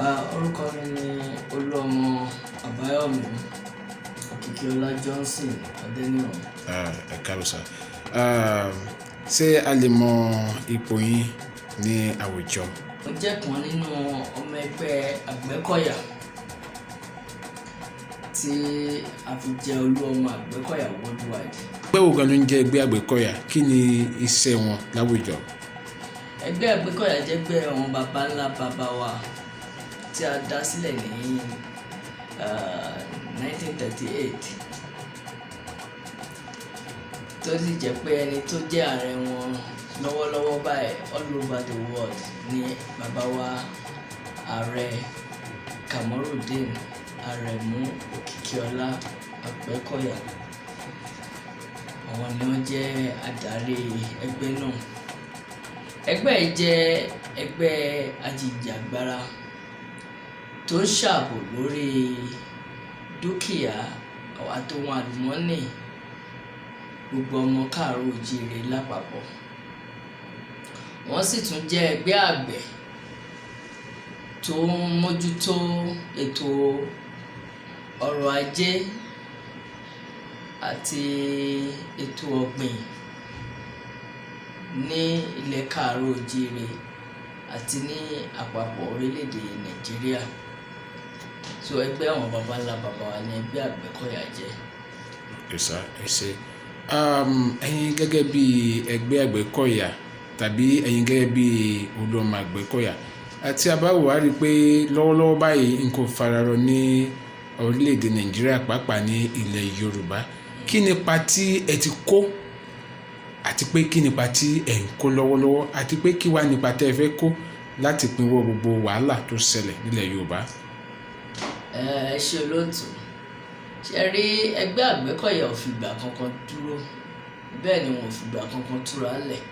Orúkọ mi ni Olúọmọ Àbáyọ̀mí Òkìkíọlá Johnson Adéníran. Ẹ káàbọ̀ sir. Ṣé a lè mọ ipò yín ní àwùjọ? Mo jẹ́ kan nínú ọmọ ẹgbẹ́ Àgbẹ̀kọ̀yà tí a fi jẹ Olúọmọ Àgbẹ̀kọ̀yà worldwide. Ẹgbẹ́ wo gan ló ń jẹ́ ẹgbẹ́ Àgbẹ̀kọ̀yà? Kí ni iṣẹ́ wọn láwùjọ? Ẹgbẹ́ Àgbẹ̀kọ̀yà jẹ́ ẹgbẹ́ àwọn baba ńlá baba wa tí a dá sílẹ̀ ní 1938, tó sì jẹ́ pé ẹni tó jẹ́ ààrẹ wọn lọ́wọ́lọ́wọ́ báyìí all over the world ní bàbá wa, Ààrẹ Kamorudeen Aremu Òkìkíọlá Àgbẹ̀kọ̀yà. Àwọn ni wọ́n jẹ́ adarí ẹgbẹ́ náà. Ẹgbẹ́ yìí jẹ́ ẹgbẹ́ ajìjàgbara tó ń ṣààbò lórí dúkìá àti ohun àlùmọ́ọ́nì gbogbo ọmọ káàárọ̀ oòjíire lápapọ̀. Wọ́n sì tún jẹ́ ẹgbẹ́ àgbẹ̀ tó ń mójútó ètò ọrọ̀ ajé àti ètò ọ̀gbìn ní ilẹ̀ káàárọ̀ oòjíire àti ní àpapọ̀ orílẹ̀-èdè Nàìjíríà. So ẹgbẹ́ àwọn baba ńlá baba wa ní ẹgbẹ́ Àgbẹ̀kọ̀yà jẹ́. Okay sir, ẹ ṣé. Ẹ̀yin gẹ́gẹ́ bí ẹgbẹ́ Àgbẹ̀kọ̀yà tàbí ẹ̀yin gẹ́gẹ́ bí Olúọmọ Àgbẹ̀kọ̀yà, àti a bá wò, á rí i pé lọ́wọ́lọ́wọ́ báyìí nǹkan ò fararọ ní orílẹ̀-èdè Nàìjíríà, pàápàá ní ilẹ̀ Yorùbá. Kí ni ipa tí ẹ ti kó, àti pé kí ni ipa tí ẹ̀ ń kó lọ́wọ́lọ́wọ́, àti pé kí wá ní ipa tẹ́ ẹ fẹ́ kó láti pinwọ́ gbogbo wàhálà tó ṣẹlẹ̀ nílẹ̀ Yorùbá? Ẹ ṣe, olóòtú. Ṣe rí, ẹgbẹ́ Àgbẹ̀kọ̀yà ò fìgbà kankan dúró, bẹ́ẹ̀ ni wọn ò fìgbà kankan túra lẹ̀.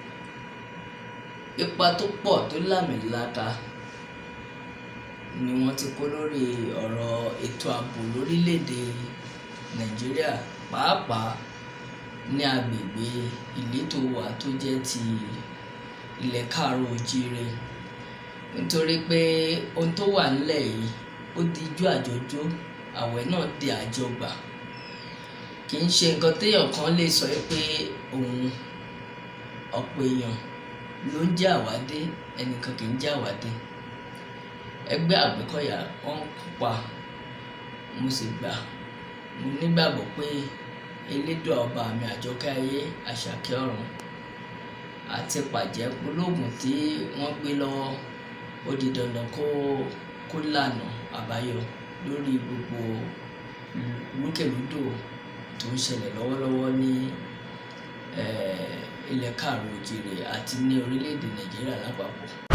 Ipa tó pọ̀ tó láàmìlaka ni wọ́n ti kó lórí ọ̀rọ̀ ètò ààbò lórílẹ̀‐èdè Nàìjíríà, pàápàá ní agbègbè ìletò wa tó jẹ́ ti ilẹ̀ káàárọ̀ oòjíire, nítorí pé ohun tó wà nílẹ̀ yìí, ó di ijó àjọjó, àwẹ̀ náà di àjọgbà. Kì í ṣe nǹkan téèyàn kan lè sọ pé òun, ọ̀pọ̀ èèyàn ló ń jẹ́ àwádé, ẹnìkan kì í jẹ́ àwádé. Ẹgbẹ́ Àgbẹ̀kọ̀yà, wọ́n ń kópa. Mo sì gbà, mo nígbàgbọ́ pé Elédùà ọba mi àjọkẹ́ ayé, àṣàkẹ́ ọ̀run àti pàjẹ́ ológun tí wọ́n gbé lọ́wọ́, ó di dandan kó lànà àbáyọ lórí gbogbo rúkèrúdò tó ń ṣẹlẹ̀ lọ́wọ́lọ́wọ́ ní ilẹ̀ káàárọ̀ oòjíire àti ní orílẹ̀-èdè Nàìjíríà lápapọ̀.